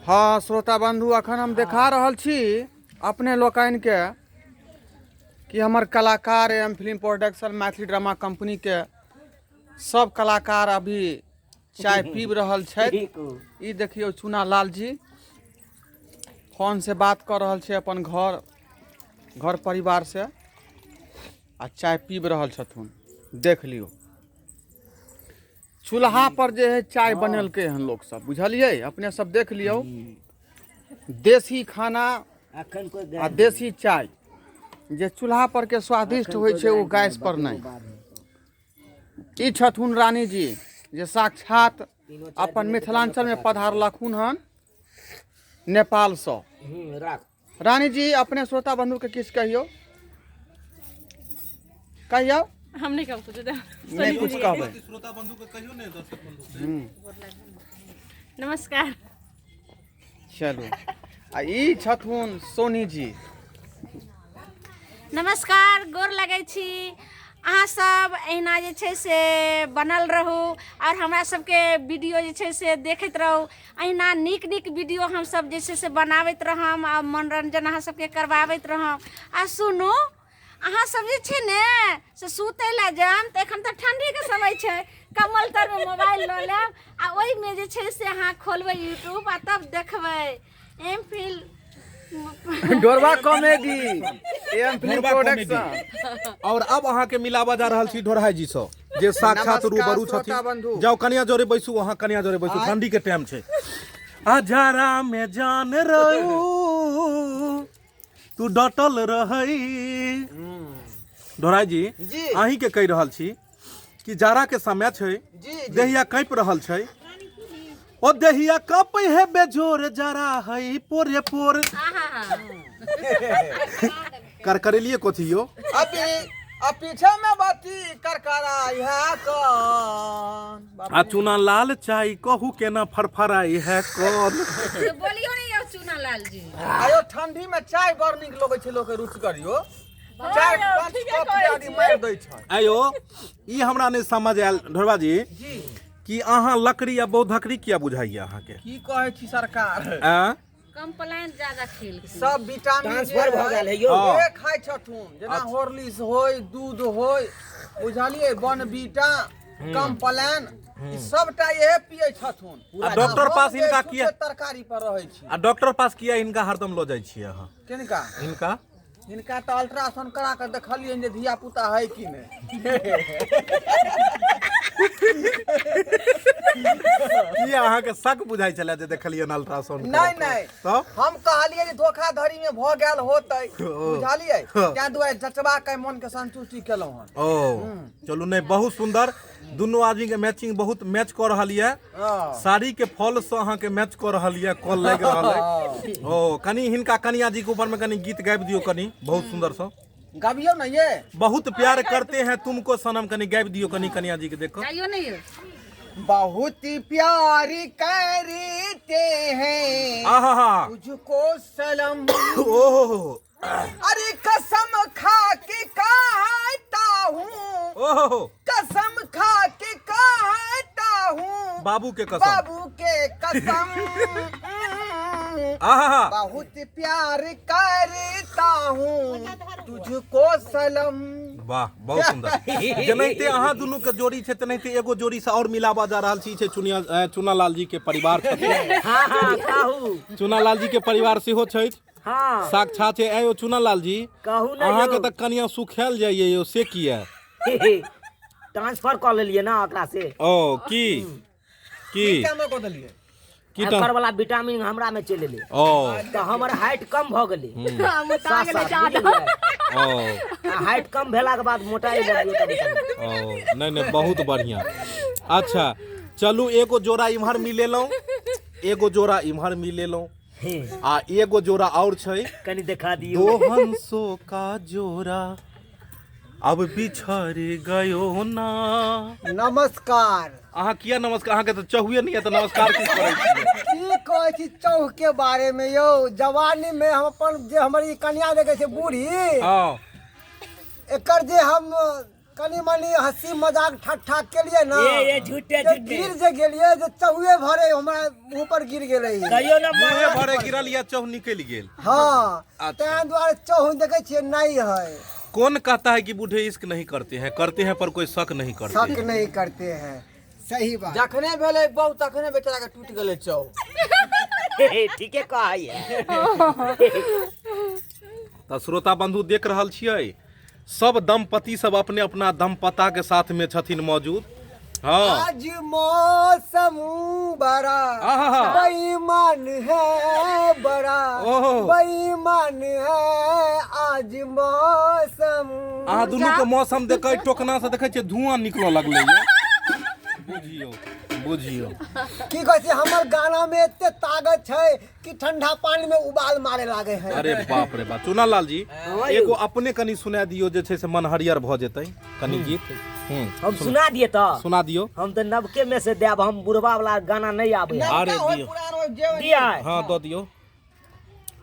हँ श्रोता बन्धु, अखन हम देखा रहल छी अपने लोकनिके कि हमर कलाकार एवं फिल्म प्रोडक्शन मैथिली ड्रामा कंपनीके सब कलाकार अभी चाय पीब रहल छथि। ई देखियौ चूना लाल जी फोन से बात कऽ रहल छै अपन घर घर परिवार से आ चाय पीब रहल छथुन। देख लियौ चूल्हा पर जे है चाय बनेलकै हन लोक सब, बुझलियै? अपने सब देख लियौ देसी खाना अखन कोई आ देसी चाय जे चूल्हा पर के स्वादिष्ट होइ छै ओ गैस पर नहि। ई छथुन रानी जी जे साक्षात अपन मिथिलांचल में पधारलखुन हन नेपालसँ। राख रानी जी, अपने श्रोता बंधु के किछु कहियौ, कहियौ। हम नहीं कहब कुछ। नहीं कुछ कहबै। श्रोता बंधु के कहियो ने, दर्शक बंधु के। नमस्कार। चलू, आ ई छथुन सोनी जी। नमस्कार, गोर लगै छी। अहाँ सब एहिना जे छै से बनल रहू आओर हमरा सबके वीडियो जे छै से देखैत रहू। एहिना नीक नीक वीडियो हमसब जे छै से बनाबैत रहम आ मनोरञ्जन अहाँ सबके करबाबैत रहम। आ सुनू, अहाँ सब जे छै ने से सुतै लए जायब तऽ एखन तऽ ठण्डीके समय छै, कम्बल तरमे मोबाइल लऽ लेब आ ओहिमे जे छै से अहाँ खोलबै यूट्यूब आ तब देखबै M film Dhorba comedy M film Dhorba comedy. Production. और अब अहाँ के मिलावा जा रहल छी ढोरहाई जी सँ जे साक्षात नमस्कार रूबरू श्रोता छथिन। बंधु। जाउ कनिया जोरे बैसू, अहाँ कनिया जोरे बैसू, ठंडी के टाइम छै। अजारा में जान रहू तू डटल रहई। ढोरहाई जी, जी। अहीं के कहि रहल छी कि जाड़ा के समय छै, जी, जी। देहिया काँपि रहल छै, ओ देहिया काँपै है बेजोर, जरा है पोरे पोर। करकरेलिए कथी यो? अभी अब पीछे में बाती करकराई है कौन? आ चूना लाल चाय कहू केना फरफराई है कौन? बोलियो नहीं यौ चूना लाल जी। आयो ठंडी में चाय बड़ नीक लगै छै लोक के, रुचि करियो 4-5 कप के आदमी मारि दै छै। आयो ई हमरा नहि समझ आयल ढोरबा जी जी, कि अहाँ लकड़ी आ बौद्धकड़ी किया बुझाइए अहाँके? की कहै छी सरकार? आ कंप्लेंट ज्यादा खेल सब विटामिन ट्रांसफर भऽ गेल है यौ। हँ। जे खाइ छथुन जेना हॉर्लिक्स होय, दूध होय, बुझलियै, बनबीटा, कंप्लेन, ई सबटा इहे पियै छथुन। आ डॉक्टर हम पास जे हिनका छुच्छे किया तरकारी पर रहै छी। आ डॉक्टर पास किया हिनका हरदम लऽ जाइ छियै अहाँ? किनका? हिनका। हिनका तऽ अल्ट्रासाउंड करा कऽ देखलियनि जे धिया पुता है कि नहि। की अहाँके शक बुझाइ छलै जे देखलियै अल्ट्रासाउंड? नहि नहि, तब हम कहलियै जे धोखाधड़ी में भऽ गेल होतै, ओ। बुझलियै, हँ। ताहि दुआरे जचबा के मन के संतुष्टि केलहुँ हन। ओ चलू, नहि बहुत सुंदर, दुनू आदमी के मैचिंग बहुत मैच कऽ रहल यऽ। हँ। साड़ी के फॉल से अहाँ के मैच कऽ रहल यऽ, कॉल लागि रहल है। ओ कनी हिनका कनिया जी के ऊपर में कनी गीत गाबि दियौ कनी बहुत सुंदर से। गबियौ ने ये। बहुत प्यार करते हैं तुमको सनम, कनी गाबि दियौ कनी कनिया जी के देखो। गाइयो नहीं यौ। बहुत प्यार करते हैं आहा तुझको सनम, ओहो, अरे कसम खा के कहता हूँ, ओहो, कसम खा के कहता हूँ, बाबू के कसम, बाबू के कसम, आहा, बहुत प्यार करता हूँ तुझको सनम। वाह बहुत सुंदर। जेनाहिते अहाँ दुनू के जोड़ी छै तेनाहिते एगो जोड़ी से और मिलावा जा रहल छी। छै चुनिया चुना लाल जी के परिवार छथिन। हाँ हाँ, कहू। चुना लाल जी के परिवार सेहो छथि। हाँ। साक्षात छै। आयो चुना लाल जी, कहू ने। अहाँके यौ। तऽ कनिया सुखायल जाइए यौ, से किया? ट्रांसफर कऽ लेलियै ना ओकरा से। ओ की की केना कऽ देलियै? की एकर वाला विटामिन हमरा में चलि एलै ओ तऽ हमर हाइट कम भऽ गेलै। मोटा गेलै सात, ज्यादा। बुझलियै? ओ आ हाइट कम भेलाके बाद मोटाइ लगलियै कनि कनि। ओ नहि नहि, बहुत बढ़िया। अच्छा चलू, एगो जोड़ा इम्हर मिलेलहुँ, एगो जोड़ा इम्हर मिलेलहुँ हे आ एगो जोड़ा और छै, कनि देखा दियौ। दो हंसों का जोड़ा अब बिछड़ गयो ना। नमस्कार। अहाँ किया नमस्कार? अहाँके तऽ चहुए नहि यऽ तऽ नमस्कार की करै छियै? की कहै छी चौह के बारे में यौ? जवानी में हम अपन जे हमर ई कन्या देखै छै बूढ़ी, हँ, एकर जे हम कनी मनी हंसी मजाक ठट्ठा केलिए ना। ए, ए, झूठे, जे झूठे। गिर जे गेलिए जे चहुए भरे हमरा मुंह पर गिर गेलै। कहियो ना मुँहे भरे गिरल या चौह निकलि गेल? हाँ। अच्छा। तैं दुआरे चहु देखै छियै नहीं है। कौन कहता है कि बूढ़े इश्क नहीं करते हैं? करते हैं पर कोई शक नहीं करते। शक नहीं करते हैं, सही बात। जखने भेलै बहु तखने बेचारा के टूटि गेलै चौ। ठीके कहै है। तऽ श्रोता बंधु देख रहल छियै सब दंपति सब अपने अपना दंपता के साथ में छथिन मौजूद। हाँ। आज मौसम बड़ा आहा। बेईमान है, बड़ा ओहो। बेईमान है आज मौसम। अहाँ दुनू के मौसम देखै टोकना से देखै छियै धुआं निकलऽ लगलै ये। बुझियौ बुझियौ की कहै छै, हमर गाना में एते ताकत छै कि ठंडा पानी में उबाल मारे लागे है। अरे बाप रे बाप। चुना लाल जी एगो अपने कनि सुना दियौ जे छै से मन हरियर भऽ जेतै कनि गीत। हम सुना दिए तऽ? सुना दियौ। हम तऽ नवके में से देब, हम बुढ़वा वाला गाना नहीं आबै है। अरे दियौ। दिया? हाँ, दऽ दियौ।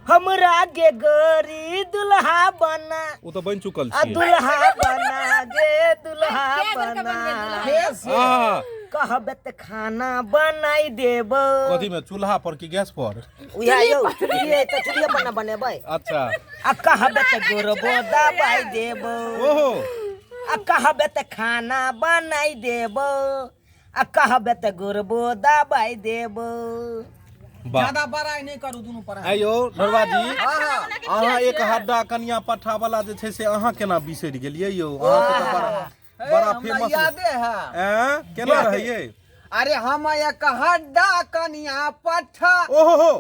हमरा गे गोरी दुल्हा बना। ओ तऽ बनि चुकल आ छियै। दुल्हा बना गे दुल्हा के बेर के बना। बनबै दुल्हा? हाँ। कहबे तऽ खाना बनाई देब। कथी में, चूल्हा पर कि गैस पर? उएह यौ, चूल्हिए तऽ चूल्हिए पर ने बनेबै। अच्छा। आ कहबे तऽ गोरबो दबाई देब। ओहो। आ कहबे तऽ खाना बनाई देब, आ कहबे तऽ गोरबो दबाई देब। वाह। ज्यादा बड़ाई नहि करू दुनू पर। आइयो ढोरबा जी, अहाँ एक हड्डा कनिया पट्ठा वाला जे छै से अहाँ केना बिसरि गेलियै यौ? अहाँके तऽ बड़ा बड़ा हमरा फेमस यादे है। ऐं केना रहियै? अरे हम एक हड्डा कनिया पट्ठा, ओहो हो,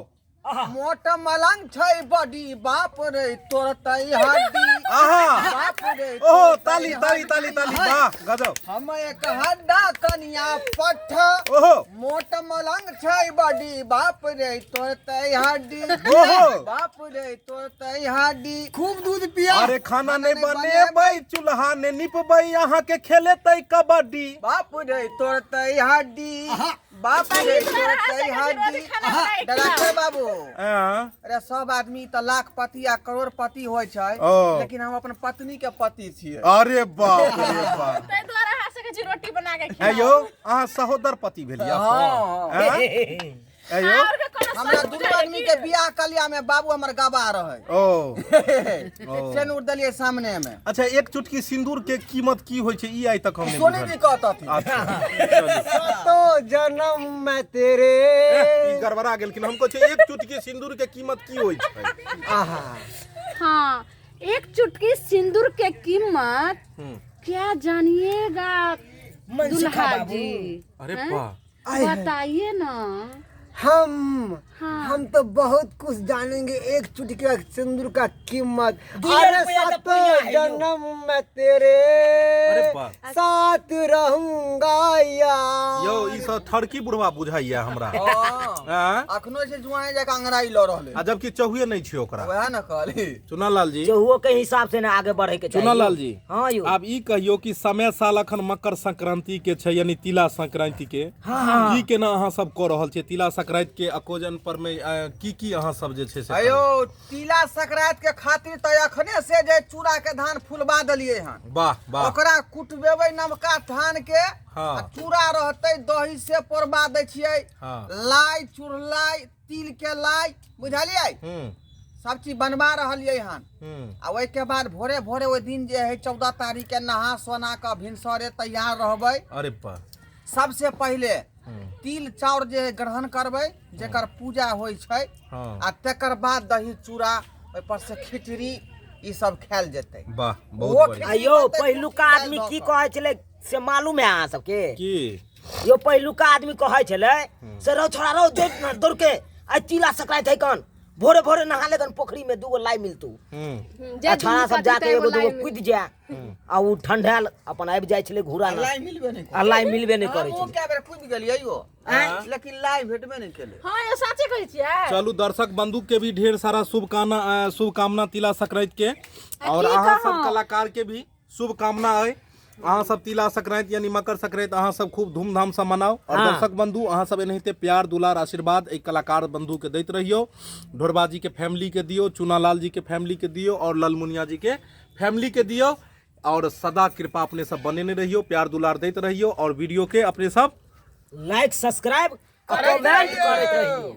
मोट मलंग छै बड़ी, बाप रे तोड़तै हड्डी। आहा। बाप रे ओहो। तोड़तै ताली ताली ताली ताली, वाह गजब। हम एक हड्डा कनिया पट्ठा, ओहो, मोट मलंग छै बड़ी, बाप रे तोड़तै हड्डी। ओहो। बाप रे तोड़तै हड्डी। खूब दूध पिया। अरे खाना नहि बनेबै, चूल्हा ने निपबै, अहाँके खेलेतै कबड्डी। बाप रे तोड़तै हड्डी, बाप रे तोड़तै हड्डी। डायरेक्टर बाबू। ऐं अरे सब आदमी तऽ लाखपति आ करोड़पति होइ छै, ओ। लेकिन हम अपन पत्नी के पति छियै। अरे बाप रे बाप। ताहि दुआरे अहाँ सकै छी रोटी बना के। ऐ यौ, अहाँ सहोदर पति भेलियै हाँ। ऐं? ऐ यौ। और के कोनो हमरा दुनू आदमी के बियाह कलिया में बाबू हमर गवाह रहे। ओ ओ। सेनूर देलियै सामने में। अच्छा, एक चुटकी सिंदूर के कीमत की होइ छै ई आइ तक हम नहि सोनी बुझल। जी कहतथिन। अच्छा चलू। तो जन्म में तेरे ई गड़बड़ा गेलखिन। हम कहै छियै एक चुटकी सिंदूर के कीमत की होइ छै? आहा। हाँ, एक चुटकी सिंदूर के कीमत क्या जानिएगा मनसुखा दुल्हा बाबू। जी? अरे हैं? वाह। बताइए ना। हम हाँ। हम तो बहुत कुछ जानेंगे एक चुटकी का सिंदूर का कीमत। दुइये अरे रुपया तो सातों पुण्य है यो। जन्म में तेरे अरे वाह। साथ रहूंगा यार। यौ, ई सब ठरकी बुढ़वा बुझाइया हमरा। हाँ। ऐं? अखनो जे जुआए जकाँ अंगड़ाई लऽ रहलै। आ जबकि चहुए नहि छै ओकरा। वएह ने कहली। चुनालाल जी। चहुओ के हिसाब से ना आगे बढ़े के चाही। चुनालाल जी। हाँ यौ। आब ई कहियौ कि समय साल अखन मकर संक्रांति के छै, यानी तिला संक्रांति के। हाँ। की केना अहाँ सब कऽ रहल छियै तिला संक्रांति के अकोजन पर में? की की अहाँ सब जे छै से? अयो, तिला संक्रांति के खातिर तऽ अखने से जे चूड़ा के धान फुलबा देलियै हन। वाह वाह। ओकरा कुटबेबै नवका धान के। हाँ। आ चूड़ा रहतै, दही से पोरबा दै छियै। हाँ। लाई चुड़लाई, तिल के लाई, बुझलियै? सब चीज बनबा रहलियै हन। आ ओहिके बाद भोरे भोरे ओहि दिन जे है 14 तारीख के नहा सोना कऽ भिनसरे तैयार रहबै। अरे वाह। सबसे पहिले तिल चाउर जे है ग्रहण करबै, जेकर पूजा होइ छै। हाँ। आ तेकर बाद दही चूड़ा, ओहि पर से खिचड़ी, ई सब खायल जेतै। वाह, बहुत ओहो बढ़िया। आ यौ, खिचड़ी पहिलुका दालि आदमी दऽ की कऽ। कहै छलै से मालूम है अहाँ सबके? की? यौ, पहिलुका आदमी कहै छलै से रौ छोड़ा रौ, दौड़ न, दौड़ के आइ तिला संक्रांति है कन, भोरे भोरे नहा लेगन पोखरी में, दूगो लाई मिलतू। आ छोड़ा सब जाके एगो दूगो कूद जाए आ उ ठंडायल अपन आबि जाइ छलै घूरा ना। लाई मिलबे नहि। आ लाई मिलबे नहि करै हमहूँ छलै। कए बेर कूदि गेलियै यौ, लेकिन लाई भेटबे नहि केलै। हाँ यौ, साचे कहै छियै। चलू, दर्शक बंधु के भी ढेर सारा शुभकामना, शुभकामना तिला संक्रांति के, और की अहाँ सब कहब? कलाकार के भी शुभकामना है। अहाँ सब तिला संक्रांति यानी मकर संक्रांति अहाँ सब खूब धूमधाम से मनाओ। और हाँ। दर्शक बंधु, अहाँ सब एनाहिते प्यार दुलार आशीर्वाद एहि कलाकार बंधु के दैत रहियो, ढोरबा जी के फैमिली के दियो, चुनालाल जी के फैमिली के दियो और ललमुनिया जी के फैमिली के दियो। और सदा कृपा अपने सब बनेने रहियो, प्यार दुलार दैत रहियो और वीडियो के अपने सब लाइक सब्सक्राइब कमेंट करैत रहियो।